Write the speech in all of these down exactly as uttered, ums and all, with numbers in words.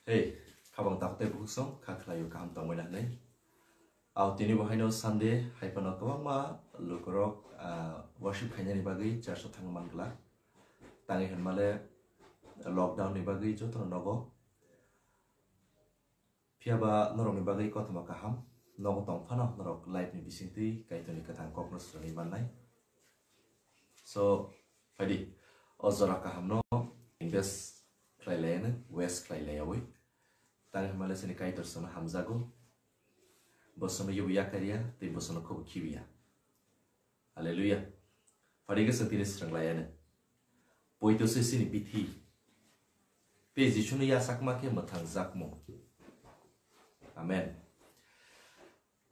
Hey, khabang takhuk tei bukhuk song, kha khlaio kaham tongmani hwnwi. Au tini bo haino Sunday, hai phano kwbangma lukurok, ah, worship khainani bagwi church o thangna man glak. Tangwi hwnmale lockdown ni bagwi jotono nogo. Phiya ba norokni bagwi kothoma kaham, nogo tong phano norok live ni bisingtwi Kaitorni kwthang kokno swnamwi mannai. So, phaidi, o jora kahamno invest khlai laiya no, waste khlai laiyawi. Tang hwnmale chini Kaitor chwngno hamjago. Bo chwngno yobo yakarya, tei bo chwngno khobo khibiya. Hallelujah. Phaidi khe chwng tini swrwng laiya no. Poito se chini bithi. Tei Jisuno yachakma khe mwthangjakmung. Amen.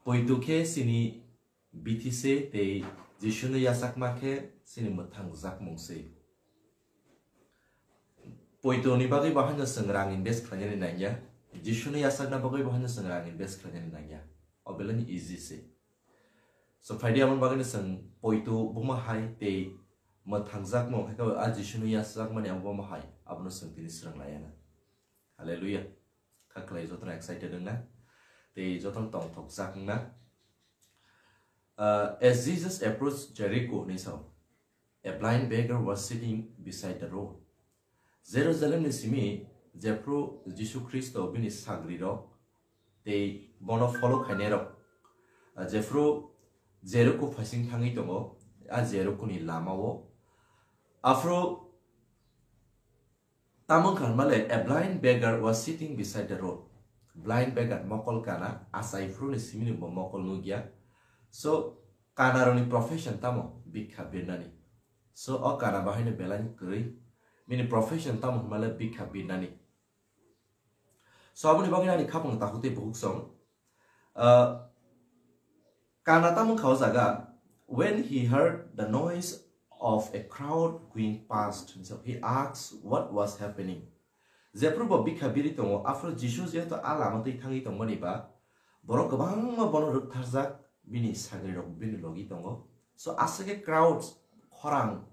Poito khe chini bithi se tei Jisuno yachakma khe chini mwthangjakmung se. Poito ni bagwi bo haino chwng rang invest khlainani nangya. Jisuno yachakna bagwi bo haino chwng rang invest khlainani nangya. O belai ni easy se. So phaidi aboni bagwi no chwng poito buma hai tei mwthangjakmung hai khe a Jisuno yachakmani abo buma hai abono chwng tini swrwng laiya na. Hallelujah. Kha khlai jotono excited wngna tei jotono tongthokjak wngna. Uh, as Jesus approached Jericho, hinwi sao, a blind beggar was sitting beside the road. Jerusalem ni simi jephru Jisu Khristo bini sagrirok tei bono follow khainairok, uh, jephru Jericho phaising thangwi tongo, a Jericho ni lamao. Aphuru Tamo wngkha hwnmale, a blind beggar was sitting beside the road. Blind beggar, mokol kana, achai phuru ni simi ni bo mokol nukya. So, kana rokni profession tamo? Bikha birnani. So, o kana bahai no belai ni kwrwi. Bini profession tamo hwnmale bikha birnani. So, aboni bagwi ani khapang takhuk tei bukhuk song. Uh, kana tamo wngkha o jaga? When he heard the noise of a crowd going past, so he asked what was happening. Jephru bo bikha biri tongo, aphuru Jisu jehetu a lama twi thangwi tongmani ba, borok kwbangma bono rwktharjak, bini sagrirok bini logi tongo. So, aswk khe crowd, khorang,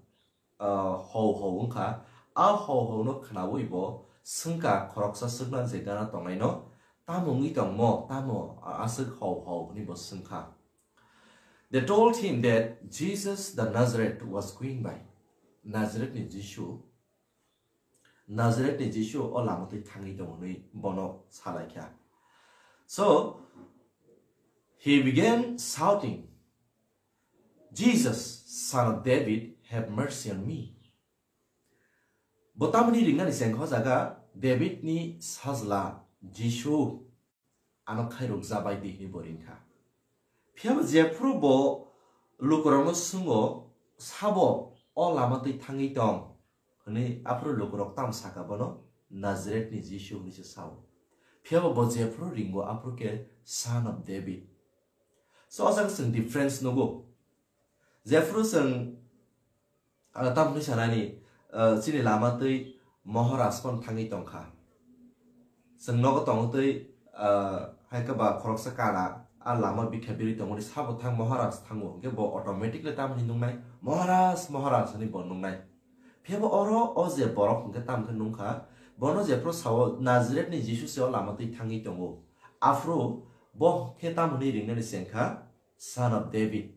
ah, hou hou wngkha. A hou hou no khnaui bo swngkha, khoroksa swknang je gana tongnaino, "Tamo wngwi tongmo? Tamo aswk hou hou?" hwnwi bo swngkha. They told him that Jesus the Nazareth was going by. Nazareth ni Jisu, Nazareth ni Jisu o lama twi thangwi tongo hwnwi bono salaikha. So, he began shouting, "Jesus, Son of David, have mercy on me." Bo tamni ringnani chengkha o jaga, David ni sajla Jisu, ano khairok jabai di hwnwi bo ringkha. Phiya bo jephru bo lukurokno swngo, sabo o lama twi thangwi tong hwnwi, aphuru lukurok tam saka bono, Nazareth ni Jisu hwnwi se sao. Phiya bo bo jephru ringo aphuru khe Son of David. So, o jaga chwng difference nugo. Jephru chwng, ah, tamni sanani, ah, chini lama twi Maharaj phano thangwi tongkha. Chwng nogo tongwi twi, ah, hai khe ba khoroksa kana a lama bikha biri tongmani sabo thang Maharaj thango, hwnkhe bo automatically tamni nungnai, "Maharaj, Maharaj," hwnwi bo nungnai. Phiya bo oro o je borok hwnkhe tamo khe nungkha, bono jephru sao, "Nazareth ni Jisu se o lama twi thangwi tongo." Aphuru bo khe tamo hwnwi ringnani chengkha, "Son of David."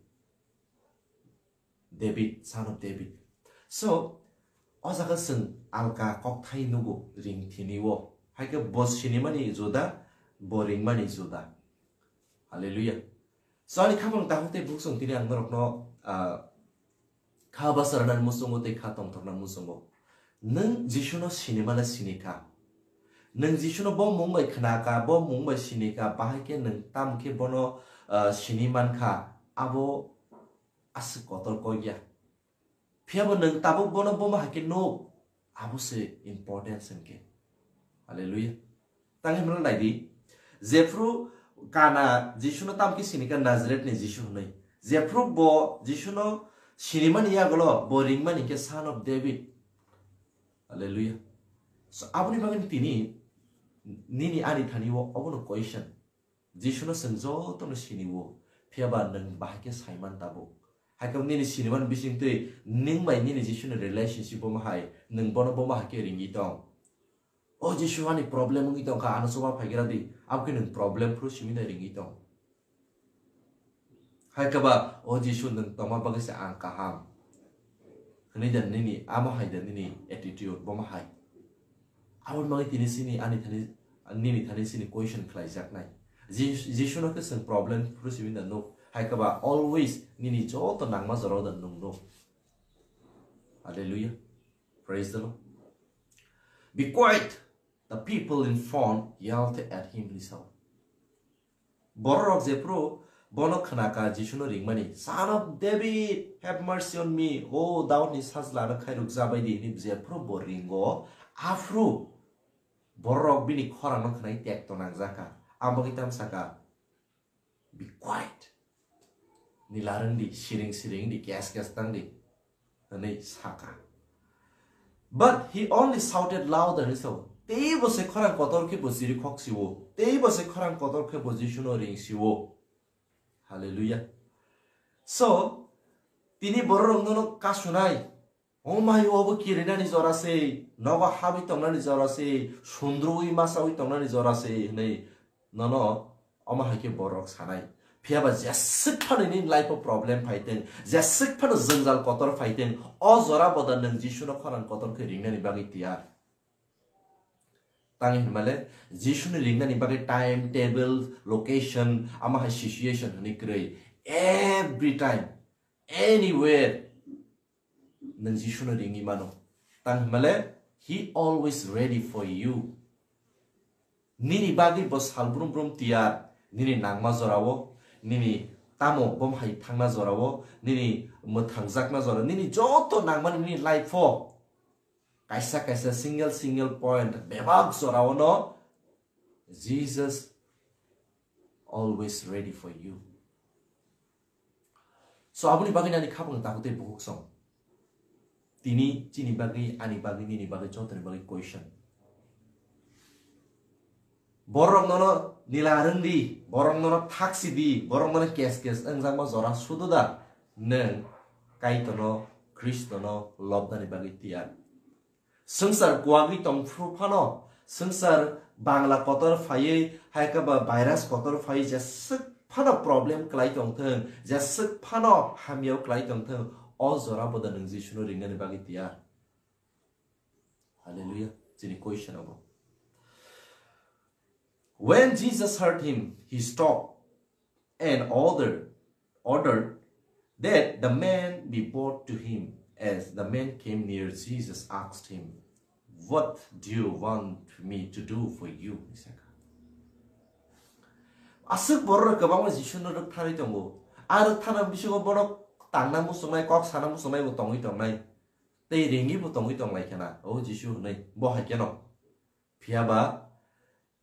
David, Son of David. So, o jaga chwng alka kokthai nugo ring thini o. Hai khe bo sinimani juda, bo ringmani juda. Hallelujah. So, ani khamung takhuk tei bukhuk song tini ang norokno, ah, kha basa rwnani muchungo tei kha tongthoknani muchungo. Nwng Jisuno sinimale sinikha. Nwng Jisuno bo mung bai khnakha, bo mung bai sinikha, bahai khe nwng tamo khe bono, ah, sini mankha, abo aswk kotor kok ya. Phiya bo nwng tabuk bono bo bahai khe nuk, abo se important se hwnkhe. Hallelujah. Tang himno nai di. Jephru kana Jisuno tamo khe sinikha Nazareth ni Jisu hwnwi. Jephru bo Jisuno sinimani yagulo bo ringmani khe Son of David. Hallelujah. So, aboni bagwi tini nini ani thani o obono question. Jisuno chwng jotono sinio, phiya ba nwng bahai khe saiman tabuk. Hai khe nini sinimani bisingtwi nwng bai nini Jisuni relationship bo ma hai, nwng bono bo ma hai khe ringwi tong. O Jisu, ani problem wngwi tongkha, ano chuba phaigra di. Abokhe nwng problem phuru simi nai ringwi tong. Hai khe ba, "O Jisu, nwng tongma bagwi se ang kaham," hwnwi da nini, amo hai da nini attitude, bomo hai. Aboni bagwi tini sini ani thani, nini thani sini question khlaijaknai. Jis-, Jisuno khe chwng problem phuru simi da nuk. Hai khe ba always nini joto nangma jorao da nwng nuk. Hallelujah. Praise the Lord. "Be quiet," the people in front yelled at him, hwnwi sao. Bororok jephru bono khnakha Jisuno ringmani, "Son of David, have mercy on me, o Daudni sajla, ano khairok jabai di," hwnwi jephru bo ringo, aphru bororok bini khorangno khnai tekto nangjakha. Amo bagwi tamo sakha, "Be quiet. Nila rwng di, siring siring di, kes kes tang di," hwnwi sakha. But he only shouted louder, hwnwi sao. Teibo se khorang kotor khe bo chirikhok sio, teibo se khorang kotor khe bo Jisuno ring sio. Hallelujah. So, tini bororokno no kasunai, "O mai, obo kirinani jora se, nogo habwi tongnani jora se, sundruwi masawi tongnani jora se," hwnwi nono omo hai khe borok sanai. Phiya ba jeswk phano nini life o problem phai teng, jeswk phano jwngjal kotor phai teng, o jora bo da nwng Jisuno khorang kotor khe ringnani bagwi tiyar. Tang hinmale, Jisuni ringnani bagwi time, table, location, amo hai situation hwnwi kwrwi. Every time, anywhere, nwng Jisuno ringwi mano. Tang hinmale, he always ready for you. Nini bagwi bo sal brum brum tiyar, nini nangma jorao, nini tamo bom hai thangna jorao, nini mwthangjakna jorao, nini joto nangmani nini life o. Kaisa kaisa single single point bebak jorao no Jesus always ready for you. So aboni bagwi nani khapang takhuk tei bukhuk song. Tini chini bagwi, ani bagwi, nini bagwi, jotoni bagwi question. Borok nono nila rwng di, borok nono thaksi di, borok nono kes kes wngjakma jora sudu da nwng Kaitorno, Khristono lobnani bagwi tiyar. Swngchar kuwagwi tong phuru phano, swngchar bangla kotor phaiwi, hai khe ba virus kotor phaiwi, jeswk phano problem kwlai tong thung, jeswk phano hamyao kwlai tong thung, o jora bo da nwng Jisuno ringnani bagwi tiyar. Hallelujah. Chini question abo. When Jesus heard him, he stopped and ordered, ordered that the man be brought to him. As the man came near, Jesus asked him, "What do you want me to do for you?" Aswk borok kwbangma Jisuno rwktharwi tongo. A rwktharna bisingo borok tangna muchungnai, kok sana muchungnai bo tongwi tongnai. Tei ringwi bo tongwi tonglai khena. O Jisu hwnwi, bo hai kheno. Phiya ba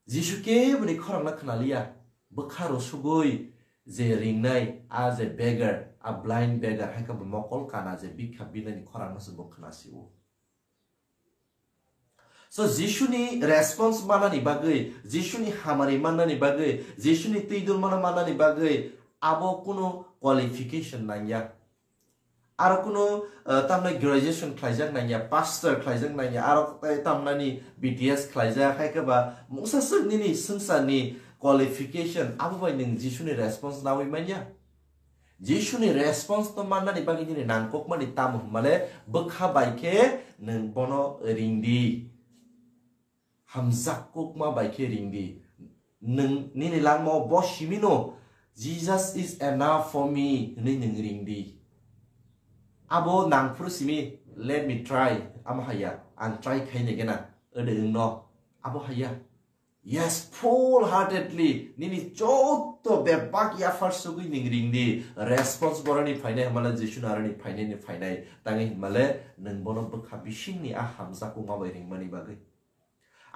Jisu keboni khorangno khnaliya, bwkha rwsugwi je ringnai, a je beggar, a blind beggar, hai khe bo mokol kana je bikha binani khorangno se bo khnasio. So Jisuni response manani bagwi, Jisuni hamari mannani bagwi, Jisuni twi dulmano mannani bagwi abo kuno qualification nangya. Aro kuno, eh, tamnai graduation khlaijak nangya, pastor khlaijak nangya, aro tei tamnani B T S khlaijak, hai khe ba mungsa swk nini swngcharni qualification, abo bai nwng Jisuni response nawi manya. Jisuni response no mannani bagwi nini nangkukmani tamo hwnmale bwkha bai khe nwng bono ring di. Hamjak kukma bai khe ring di. Nwng nini langmao bo simi no, "Jesus is enough for me," hwnwi nwng ring di. Abo nangphuru simi, "Let me try," amo haya, "Ang try khai nai gana," ode wng no, abo haya. Yes, full heartedly, nini joto bebak yaphar sugwi nwng ring di. Response boroni phainai hwnmale Jisu narani phainai ni phainai. Tangwi hwnmale nwng bono bwkha bisingni a hamjak kukma bai ringmani bagwi.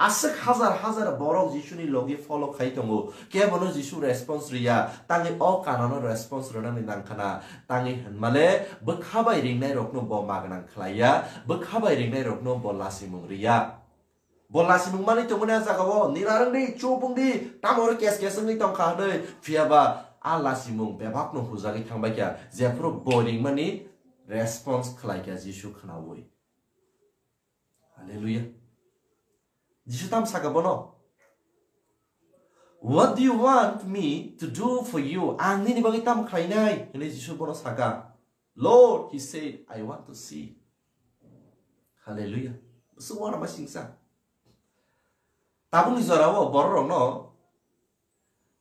Aswk hazar hazar borok Jisuni logi follow khai tongo, kebono Jisu response riya, tangwi o kanano response rwnani nangkhana, tangwi hwnmale bwkha bai ringnai rokno bo magwnang khlaiya, bwkha bai ringnai rokno bo lasimung riya. Bo lasimung manwi tongmani a jagao, nila rwngdi, chubungdi, tamo oro kes kes wngwi tongkha hwnwi, phiyaba a lasimung bebakno hujagwi thangbaikha, jephuru bo ringmani response khlaikha Jisu khnaui. Hallelujah. Jisu tam saka bono, "What do you want me to do for you?" Ang nini bagwi tam khlainai? Hwnwi Jisu bono saka. "Lord," he said, "I want to see." Hallelujah. Bwswk uanama singsa. Tabukni jorao bororokno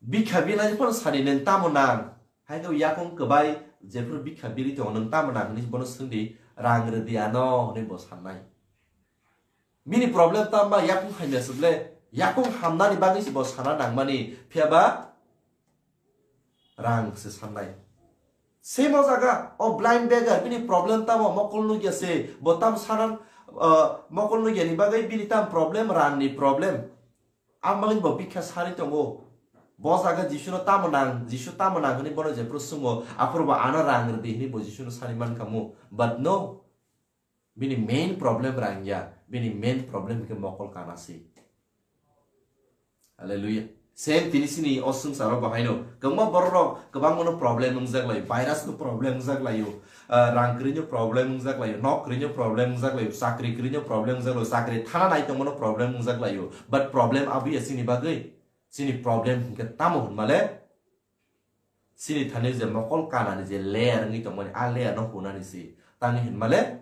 bikha birnai phano sadi, "Nwng tamo nang?" Hai khe yakung kwbai jephru bikha birwi tongo, "Nwng tamo nang?" hwnwi bono swngdi, "Rang rwdi ano," hwnwi bo sannai. Bini problem tamba yakung hamya se ble, yakung hamnani bagwi se bo sana nangmani, phiya ba rang se sannai. Same o jaga, o blind beggar, bini problem tamo mokol nukya se, bo tam sanan, uh, mokol nukyani bagwi bini tam problem, rang ni problem. Amagwi bo bikha sari tongo. Bo jaga Jisuno tamo nang, Jisu tamo nang hwnwi bono jephru swngo, aphuru bo ano rang rwdi hwnwi bo Jisuno sari mankha mu. But no, bini main problem rang ya, bini main problem khe mokol kana si. Hallelujah. Same tini sini o swngcharo bahaino kwbangma bororok kwbangmano problem wngjak lai, virus no problem wngjak laio, ah, rang kwrwi no problem wngjak laio, nok kwrwi no problem wngjak laio, chakri kwrwi no problem wngjak laio, chakri thana nai tongmano problem wngjak laio. But problem abuya chini bagwi, chini problem hinkhe tamo hwnmale, chini thani je mokol kanani je layer wngwi tongmani, a layer no hunani si. Tangwi hwnmale,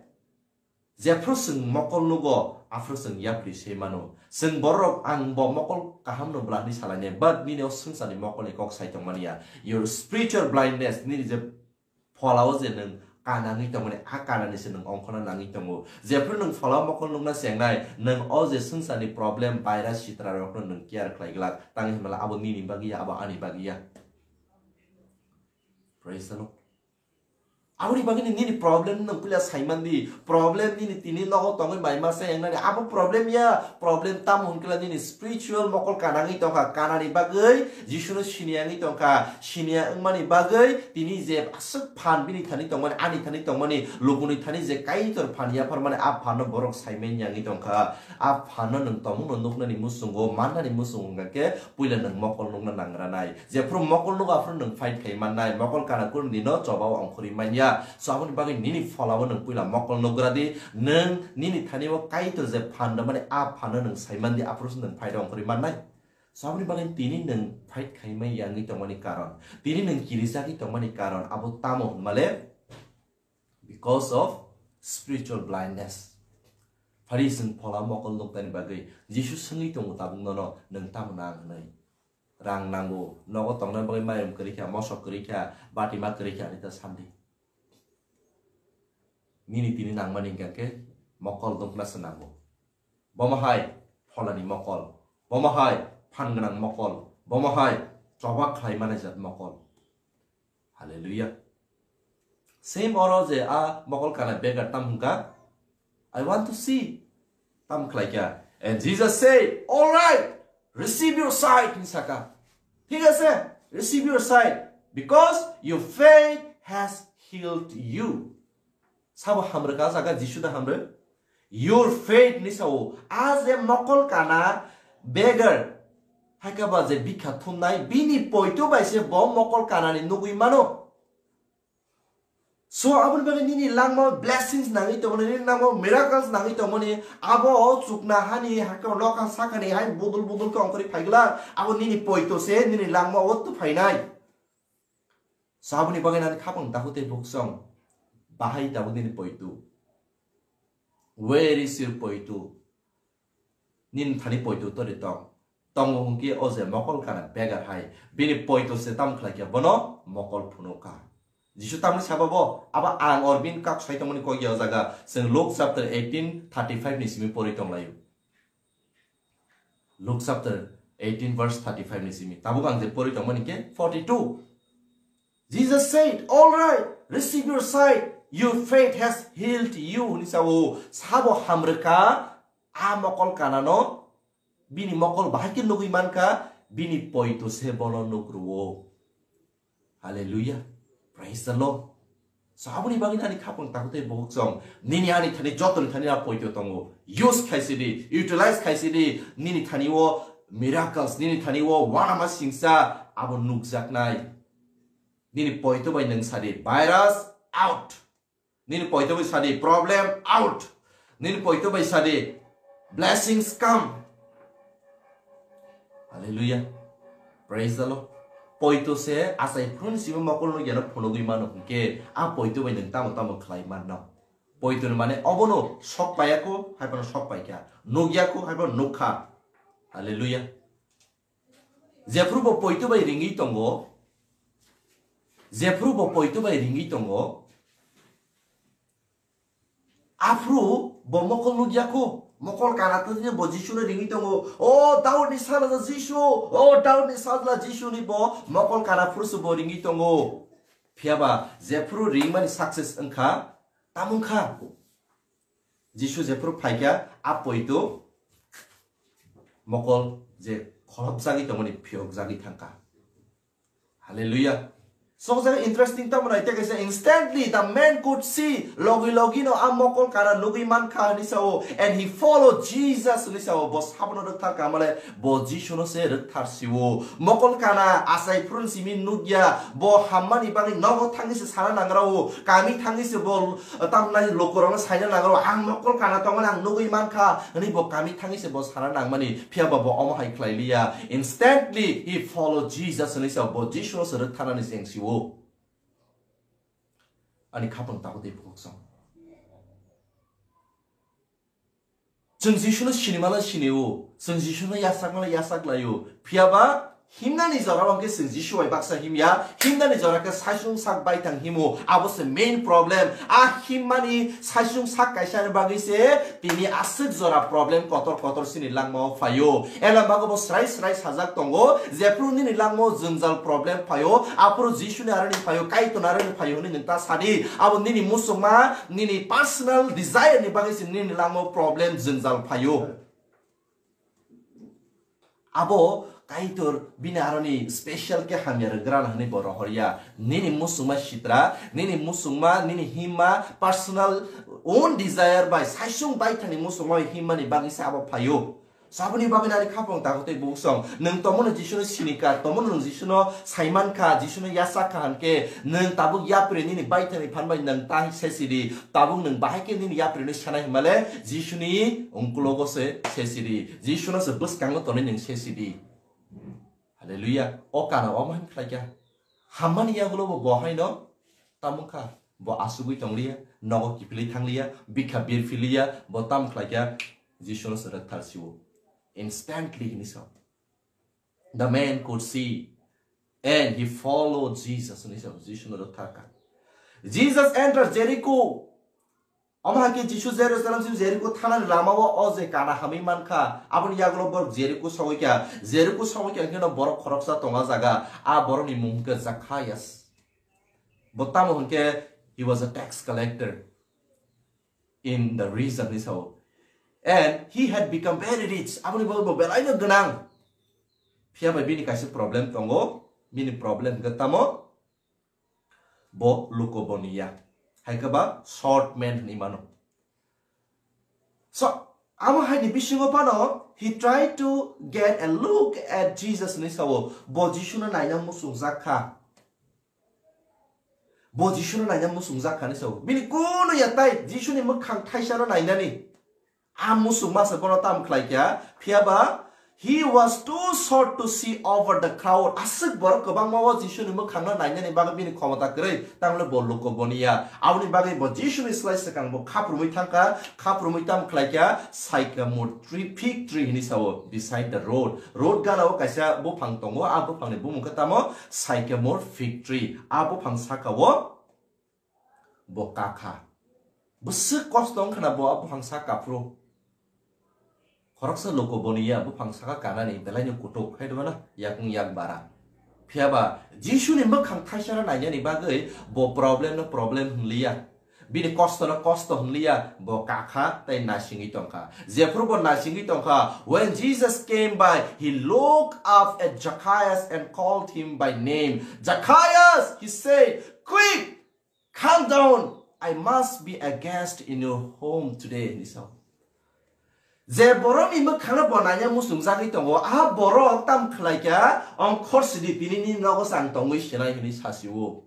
jephru chwng mokol nugo, aphru chwng yapri se mano. Chwng borok ang bo mokol kaham no bwla hinwi salainai, but nini o swngcharni mokolni kok sai tongmani ya. Your spiritual blindness, nini je pholao je nwng kanangwi tongmani, a kanani se nwng ongkhorna nangwi tongo. Jephru nwng pholao mokol nukna chengnai, nwng o je swngcharni problem, virus, sitra rokno nwng care khlai glak, tangwi hwnmala abo nini bagwi ya, abo ani bagwi ya. Praise the Lord. Aboni bagwi ni nini problem nwng puila saimandi, problem nini tini nogo tongwi mai masa engnani, abo problem ya, problem tamo hwnkhe nini spiritual mokol kanangwi tongkha, kanani bagwi Jisuno siniya wngwi tongkha, siniya wngmani bagwi tini je aswk phan bini thani tongmani, ani thani tongmani, lukuni thani je kaitor phan yapharmani, a phanno borok saimanya wngwi tongkha. A phanno nwng tongmungno nuknani muchungo, mannani muchungo hwnkha khe puila nwng mokol nukna nangranai. Jephru mokol nugo aphuru nwng fight khai mannai, mokol kana kurni no chobao ongkhorwi manya. So aboni bagwi nini pholao nwng puila mokol nugra di, nwng nini thani o kaitor je phan rwmani a phanno nwng saimandi, aphuru se nwng fight ongkhorwi mannai. So aboni bagwi tini nwng fight khai manya wngwi tongmani karon, tini nwng kirijagwi tongmani karon abo tamo hwnmale? Because of spiritual blindness. Phari chwng phola mokol nuknani bagwi Jisu swngwi tongo tabuk nono, "Nwng tamo nang?" hwnwi. Rang nango, nogo tongna bagwi mayung kwrwi kha, mosok kwrwi kha, batima kwrwi kha, ani ta sandi. Nini tini nangmani hwnkha khe mokol nukna se nango. Bomo hai pholani mokol, bomo hai phan gwnang mokol, bomo hai choba khlai mani jat mokol. Hallelujah. Same oro je a mokol kana beggar tam hwnkha, "I want to see." Tam khlai kha. And Jesus said, "All right, receive your sight," hwnwi saka. Thik ase, "Receive your sight, because your faith has healed you." Sabo hamrwkha, a jaga Jisu da hamrwk? "Your faith," ni sao, a je mokol kana beggar, haikhe ba je bikha thumnai, bini poito bai se bo mokol kanani nugwi mano. So aboni bagwi nini langma blessings nangwi tongmani, nini langma miracles nangwi tongmani, abo o chukna hani, haikhe ba lokha sakhani hai budul budul khe ongkhorwi phaiglak, abo nini poito se nini langma o tuphainai. So aboni bagwi nani khapang dahu tei buksong bahai tabuk nini poito. Where is your poito? Nini thani poito tori tong. Tongo hwnkhe o je mokol kana beggar hai. Bini poito se tam khlai khe bono mokol phunukha. Jisu tamni saba bo, abo ang or bini kak sai tongmani kok ya o jaga. Chwng Luke chapter eighteen thirty five ni simi pori tonglaio. Luke chapter eighteen verse thirty five ni simi. Tabuk ang je pori tongmani khe forty two. Jesus said, "All right, receive your sight. Your faith has healed you," hwnwi sao. Sabo hamrwkha, a mokol kanano, bini mokol bahai khe nugwi mankha, bini poito se bono nugrwo. Hallelujah. Praise the Lord. So aboni bagwi nani khapang tahu tei bohok chong. Nini ani thani jotoni thani a poito tongo. Use khaisi di, utilize khaisi di. Nini thani o miracles, nini thani o wanama singsa abo nukjaknai. Nini poito bai nwng sadi, "Virus out." Nini poito bai sadi, "Problem out." Nini poito bai sadi, "Blessings come." Hallelujah. Praise the Lord. Poito se achai phuru ni simi mokol nukya no phunugwi mano hwnkhe, a poito bai nwng tamo tamo khlai manno. Poito ni mane obono sok paiya kho, hai phano sok paikha. Nukya kho, hai phano nukha. Hallelujah. Jephuru bo poito bai ringwi tongo, jephuru bo poito bai ringwi tongo, aphuru bo mokol nukya kho, mokol kana tongwi bo Jisu no ringwi tongo. "O Daudni sajla Jisu, o Daudni sajla Jisu," ni bo mokol kana phuru se bo ringwi tongo. Phiya ba jephuru ringmani success wngkha, tamo wngkha? Jisu jephuru phaikha, a poito mokol je kholopjagwi tongmani phiyokjagwi thangkha. Hallelujah. So, jaga interesting tamo nai, tei kaisa, "Instantly the man could see," logi logi no a mokol kana nugwi mankha hwnwi sao, "and he followed Jesus," hwnwi sao, bo sabono rwktharkha, male bo Jisu no se rwktharsiwo. Mokol kana achai phuru ni simi nukya, bo hammani bagwi nogo thangwi se sana nangrao, kami thangwi se bo, tamnai lukurokno saina nangrao, "Ang mokol kana tongmani ang nugwi mankha," hwnwi bo kami thangwi se bo sana nangmani. Phiya ba bo omo hai khlai liya. "Instantly he followed Jesus," hwnwi sa bo Jisu no se rwktharnani cheng siwo. Ani khapang tabuk tei bukhuk song. Chwng Jisu no sinimala siniwo, chwng Jisu no yasakmala yasak laio. Phiya ba himnani jora o hwnkhe chwng Jisu bai baksa himya, himnani jora khe saichung sak baithang himo, abo se main problem. A himmani saichung sak kaisa ni bagwi se tini aswk jora problem kotor kotor chini langmao phaio. Ela mago bo srai srai sajak tongo, jephuru nini langmao jwngjal problem phaio, aphuru Jisu ni aroni phaio, Kaitor ni aroni phaio hwnwi nwng ta sadi. Abo nini muchungma, nini personal desire ni bagwi se nini langmao problem jwngjal phaio. Abo Kaitor bini aroni special khe hamya rwgrana hwnwi bo rohorya. Nini muchungma sitra, nini muchungma, nini himma, personal own desire bai saichung baithani muchungma bai himmani bagwi se abo phaio. Saboni bagwi nani khapang tago tei buksong. Nwng tomono Jisuno sinikha, tomono nwng Jisuno saimankha, Jisuno yasakha hwnkhe nwng tabuk yapri nini baithani phan bai nwng ta sesidi. Tabuk nwng bahai khe nini yapri ni sanai himale Jisuni ungkulogo se sesidi. Jisuno se bwskango tonwi nwng sesidi. Hallelujah. O kana omo hin khlaikha. Hammani yagulo bo bohaino tamungkha. Bo asugwi tongliya, nogo kiphilwi thangliya, bikha birphiliya, bo tam khlaikha, Jisuno se rwktharsiwo. Instantly hini sa. The man could see and he followed Jesus hini sa, Jisuno rwktharkha. Jesus entered Jericho. Omo hai khe Jisu Jerusalem simi Jericho thanani lamao o je kana hamwi mankha, aboni yagulo borok Jericho sogwi kha. Jericho sogwi kha hwnkhe no borok khoroksa tonga jaga, a borokni mung hwnkhe Zacchaeus. Bo tamo hwnkhe he was a tax collector in the region hini sao. And he had become very rich. Aboni bagwi bo belaino gwnang. Phiya bai bini kaisa problem tongo. Bini problem hwnkhe tamo? Bo luko boniya. Hai khe ba short man hwnwi mano. So, amo hai ni bisingo phano he tried to get a look at Jesus hwnwi sao. Bo Jisuno naina muchungjak kha. Bo Jisuno naina muchungjak kha hwnwi sao. Bini kunu ya tai Jisuni mwkhang thaisano nainani. A muchungma se bono tam khlai kha, phiya ba he was too short to see over the crowd. Aswk borok kwbangma o Jisuni mwkhangno nainani bagwi bini khomota kwrwi, tamle bo luko boniya. Aboni bagwi bo Jisuni slai swkang bo khaprumwi thangkha, khaprumwi tam khlai kha, sycamore tree, fig tree hini sao, beside the road. Road gana o kaisa buphang tongo, a buphangni bumung khe tamo sycamore fig tree. A buphang saka o bo kakha. Bwswk kosto wngkha na bo a buphang saka phuru. Khoroksa luko boniya buphang saka kanani belaino kutuk, hai rwmana yakung yak bara. Phiya ba Jisuni mwkhang thaisano nainani bagwi bo problem no problem hwnliya. Bini kosto no kosto hwnliya, bo kakha tei nasingwi tongkha. Jephuru bo nasingwi tongkha, when Jesus came by, he looked up at Zacchaeus and called him by name. "Zacchaeus," he said, "quick, come down, I must be a guest in your home today," hini sao. Je borokni mwkhangno bo naina muchungjagwi tongo, a borok tam khlai kha, "Ong khorsidi, tinini nogo chang tongwi sinai," hwnwi sasio.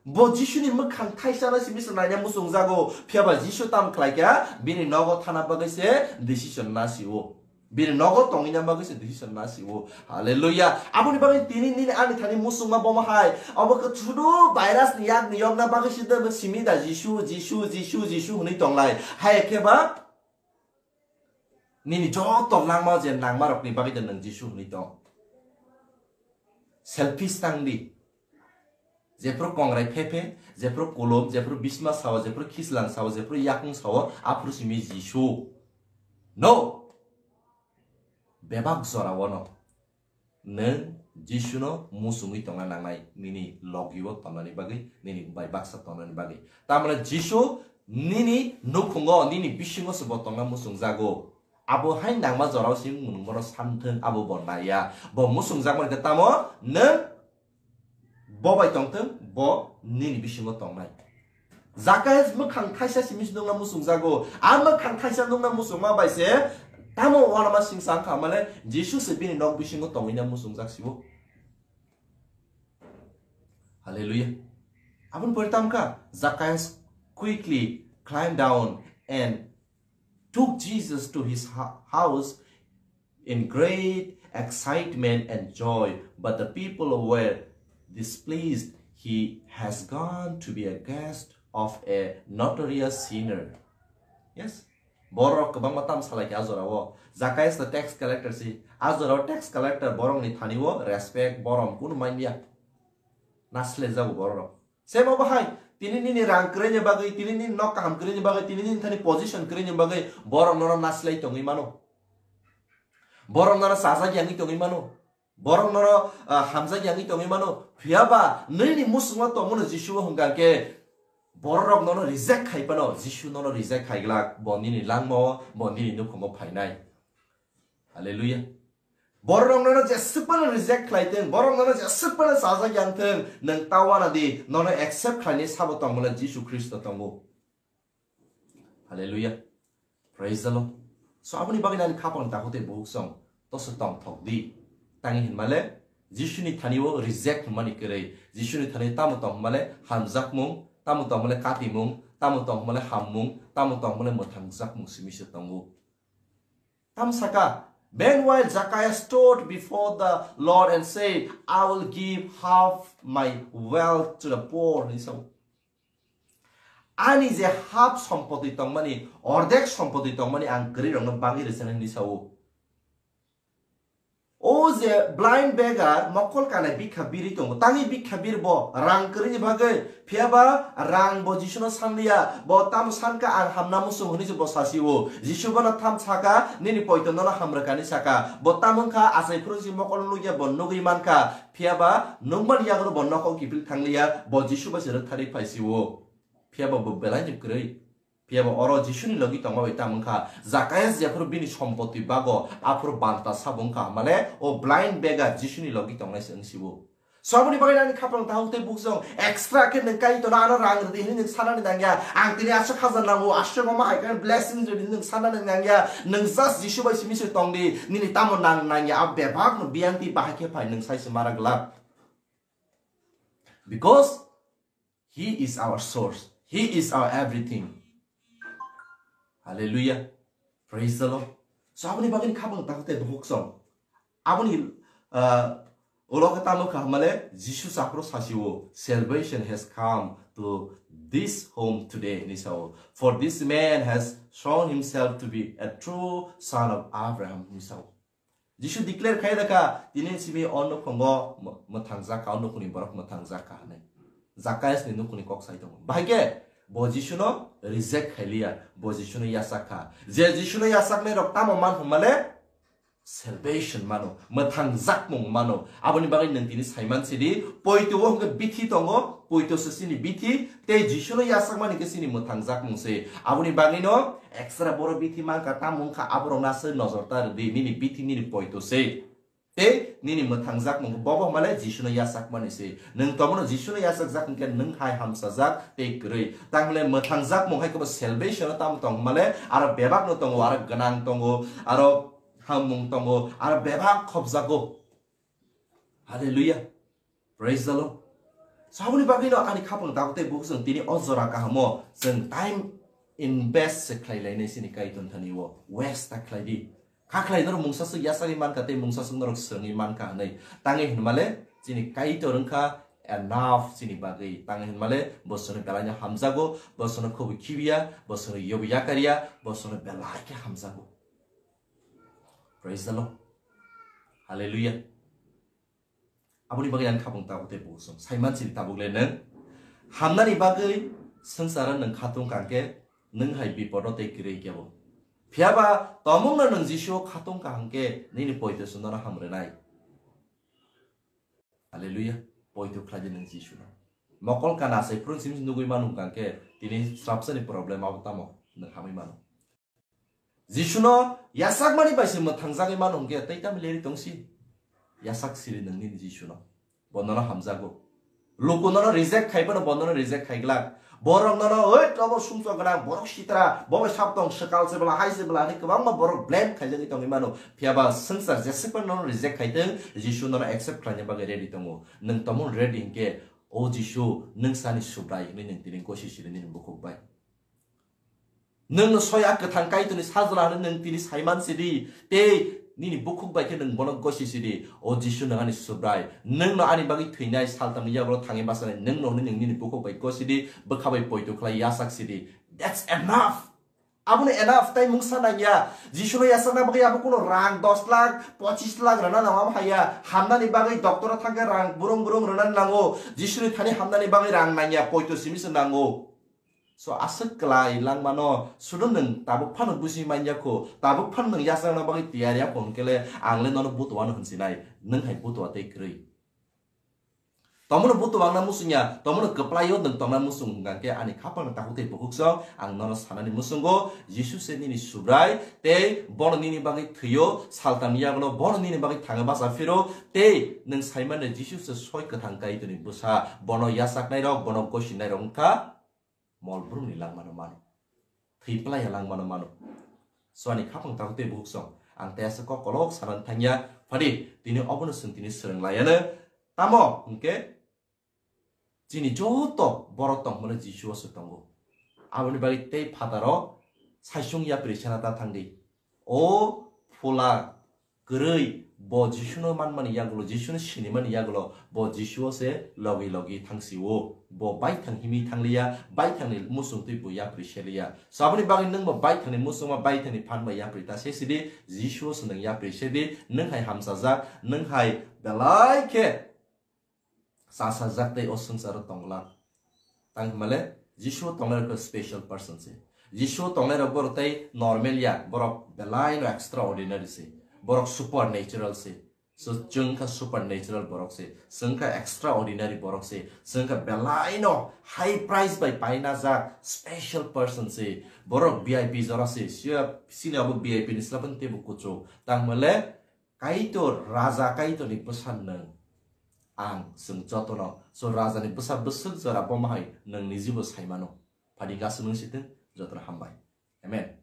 Bo Jisuni mwkhang thaisano simi se naina muchungjago, phiya ba Jisu tam khlai kha, bini nogo thana bagwi se decision nasio. Bini nogo tongwina bagwi se decision ma si-o. Hallelujah. Aboni bagwi tini nini ani thani musungma bomo hai. Obo khe chudu virus ni yak ni yokna bagwi se de simi da Jisu, Jisu, Jisu, Jisu hwnwi tonglai. Hai khe ba nini joto langma je nangma rokni bagwi de nwng Jisu hwnwi tong. Selfish tang di. Jephru kongrai phephe, jephru kolom, jephru bisma sao, jephru khislang sao, jephru yakung sao, aphru simi Jisu. No. Bebak jora wano. Nwng Jisuno musungwi tongna nangnai nini logi-o tongnani bagwi, nini bai baksa tongnani bagwi. Tamani Jisu nini nukhungo, nini bisingo se bo tongna musungjago. Abo hai nangma jorao se nwng bono santhwng, abo bo naiya. Bo musungjakmani khe tamo nwng bo bai tongthwng, bo nini bisingo tongnai. Zakaias mwkhang thaisa simi se nungna musungjago. A mwkhang thaisa nungna musungma bai se tamo uanama singsa wngkha male Jisu se bini nok bisingo tongwina musungjak sibo. Hallelujah. Aboni pore tamo kha, Zacchaeus quickly climbed down and took Jesus to his ha- house in great excitement and joy. But the people were displeased. He has gone to be a guest of a notorious sinner. Yes. Borok kwbangma tam salai khe a jorao. Zacchaeus the tax collector si. A jorao tax collector borokni thani o respect, borom kunu manya. Naslai jago borok. Semo bahai, tini nini rang kwrwini bagwi, tini nini nok kaham kwrwini bagwi, tini nini thani position kwrwini bagwi borok nono naslai tongwi mano. Borok nono chajak yangwi tongwi mano. Borok nono, ah, hamjak yangwi tongwi mano. Phiya ba nini musungma tongmano Jisu o hwnkha khe borok nono reject khai phano, Jisu nono reject khai glak, bo nini langmao, bo nini nukhungo phainai. Hallelujah. Borok nono jesuk phano reject khlai thung, borok nono jesuk phano chajak yang thung, nwng ta wana di, nono accept khlainai sabo tongmano Jisu Khristo tongo. Hallelujah. Praise the Lord. So, aboni bagwi nani khapang takhuk tei bukhuk song toso tongthok di. Tangi hinmale, Jisuni thani o reject hwnmani kwrwi. Jisuni thani tamo tong hwnmale hamjakmung, tamo tong hwnmale katimung, tamo tong hwnmale hammung, tamo tong hwnmale mwthangjakmung simi se tongo. Tam saka, meanwhile, Zacchaeus stood before the Lord and said, "I will give half my wealth to the poor," hinwi sao. Ani je half sompoti tongmani, ordek sompoti tongmani ang kwrwi rokno bagwi rwchana hinwi sao. O je blind beggar, mokol kanai bikha biri tongo, tangwi bikha bir bo rang kwrwini bagwi, phiya ba rang bo Jisuno sanliya, bo tamo sanka ang hamna muchung hinwi se bo sasi-o. Jisu bono tham saka, nini poito nono hamrwkani saka. Bo tamo wngkha achai phuru si mokol nukya bo nugwi mankha, phiya ba nukmani yago bo nokhao kiphil thangliya, bo Jisu bai se rwktharwi phaisi-o. Phiya ba bo belai ni kwrwi. Phiya ba oro Jisuni logi tongma bai tamo wngkha, Zacchaeus jephuru bini sompoti bago, aphuru banta sabo wngkha, male o blind beggar Jisuni logi tongnai se wngsibo. So aboni bagwi nani khapang tahuk tei buksong extra khe nwng kai tono ano rang rwdi hinwi nwng sanani nangya. Ang tini aswk hajar nango, aswk omo hai khe blessing rwdi hinwi nwng sanani nangya. Nwng just Jisu bai simi se tongdi, nini tamo nang nangya, a bebak no biyang twi bahai khe phai nwng sai se mara glak. Because He is our source. He is our everything. Hallelujah. Praise the Lord. So aboni bagwi khapang takhuk tei bukhuk song. Aboni, uh, ulo khe tamo kha hamale Jisu chapro sasi-o, "Salvation has come to this home today," hinwi sao. "For this man has shown himself to be a true son of Abraham," hinwi sao. Jisu declare khai da kha, tini simi o nukhungo mw-, mwthangjak kha, o nukhungni borok mwthangjak kha hinwi. Zacchaeus ni nukhungni kok sai tongo. Bahai khe bo Jisuno reject khai liya, bo Jisuno yachak kha. Je Jisuno yachaknai rok tamo man hwnmale salvation mano, mwthangjak mung mano. Aboni bagwi nwng tini saiman sidi, poito o hwnkhe bithi tongo, poito se chini bithi, tei Jisuno yachakmani khe chini mwthangjak mung se. Aboni bagwino extra boro bithi mankha, tamo wngkha aborok nase nojor ta rwdi, nini bithi nini poito se. Tei nini mwthangjak mung bobo hwnmale Jisuno yachakmani se. Nwng tomono Jisuno yachakjak hwnkhe nwng hai hamsajak tei kwrwi. Tangmale mwthangjak mung hai khe bo salvation o tamo tong hwnmale aro bebak no tongo, aro gwnang tongo, aro hammung tongo, aro bebak khopjago. Hallelujah. Praise the Lord. Saboni bagwi no ani khapang tabuk tei bukhuk chwng tini o jora kahamo chwng time invest se khlai lainai chini Kaitor thani o waste ta khlai di. Kha khlai norok mungsa swk yasagwi mankha tei mungsa swk norok swrwngwi mankha hwnwi. Tangwi hwnmale chini Kaitor wngkha enough chini bagwi. Tangwi hwnmale bo chwngno belaino hamjago, bo chwngno khubu khibiya, bo chwngno yobu yakarya, bo chwngno belai khe hamjago. Praise the Lord. Hallelujah. Aboni bagwi ang khabung tabuk tei bukhuk song. Saiman sini tabuk le nwng. Hamnani bagwi swngcharo nwng khatung kangkhe nwng hai bipodo tei kwrwi kebo. Phiyaba tomungno nwng Jisuo khatung kaham khe nini poito sunono ham rwnai. Hallelujah. Poito khlai di nwng Jisuno. Mokol kana sai phurun simi nugwi manu kangkhe tini swrapsani problem abo tamo nwng hamwi mano. Jisuno yasakmani bai se mwthangjagwi mano hwnkhe tei tamo leri tongsi. Yasak siri nwng nini Jisuno. Bo nono hamjago. Luku nono reject khai phano bo nono reject khai glak. Borok nono, "Oi, obo sumsok gwnang, borok sitra, bo bai sap tong, swkal se bwla, hai se bwla," hinwi kwbangma borok blame khaijagwi tongwi mano. Phiyaba swngchar jeswk phano nono reject khai tong, Jisu nono accept khlaina bagwi ready tongo. Nwng tamo ready hinkhe, "O Jisu, nwng sani Subrai," hinwi nwng tini gosi siri nini bukhuk bai. Nwng no soya kwthang Kaitorni sajla hwnwi nwng tini saiman sidi, tei nini bukhuk bai khe nwng bono gosi sidi, "O Jisu, nwng ani Subrai, nwng no ani bagwi thwinai, saltamni yagulo thangwi bachanai, nwng no hwnwi nwng nini bukhuk bai gosi di, bwkha bai poito khlai yasak sidi." That's enough. Abono enough, tai mungsa nangya. Jisuno yasakna bagwi abo kuno rang dos lakh, pochis lakh rwna nangma haya. Hamnani bagwi doctor-o thangkhe rang burung burung rwna nango. Jisuni thani hamnani bagwi rang nangya, poito simi se nango. So aswk kwlai langmano sudo nwng tabuk phano buji manya kho, tabuk phano nwng yasakna bagwi tiyar ya kho hwnkhe le ang le nono butuano hwnsinai, nwng hai butua tei kwrwi. Tomono butua wngna muchungya, tomono kwplaio nwng tongna muchung hwnkha khe ani khapangni takhuk tei bukhuk song ang nono sanani muchungo, Jisu se nini Subrai tei bono nini bagwi thwio, saltamni yagulo bono nini bagwi thangwi bacha phiro tei nwng saimano Jisu se soi kwthang Kaitorni bwsa, bono yasaknairok, bono gosinairok wngkha mol brumni langmano mano. Thwi playa langmano mano. So ani khapang takhuk tei bukhuk song. Ang tei asa kok kolok sanani thangya. Phadi, tini obono chwng tini swrwng layano. Tamo hwnkhe chini joto borok tongmani Jisu o se tongo. Aboni bagwi tei phataro saisung yapri sena ta thangdi. O phula kwrwi, bo Jisuno manmani yagulo, Jisuno sinimani yagulo, bo Jisuo se logi logi thangsi-o. Bo baithang himwi thangliya, baithangni muchungtwi bo yapri seliya. So aboni bagwi nwngbo baithangni muchungma, baithangni phan bai yapri ta sesidi, Jisuo se nwng yapri sedi, nwng hai hamsajak, nwng hai belai khe chasajak tei o swngcharo tongla. Tang himale Jisu tongnai rok special person se. Jisu tongnai rok borok tei normal ya, borok belai no extraordinary se. Borok supernatural se. So chwng kha supernatural borok se, chwng kha extraordinary borok se, chwng kha belai no high price bai paina jak special person se. Borok V I P jora se. Siya sini abo V I P ni slabani tebo kuchuk. Tang himale Kaitor, Raja Kaitorni bwsa nwng ang chwng jotono. So Rajani bwsa bwswk jora bomo hai nwng nijibo saimano. Phadi gaswk nwng sitwng jotono hambai. Amen.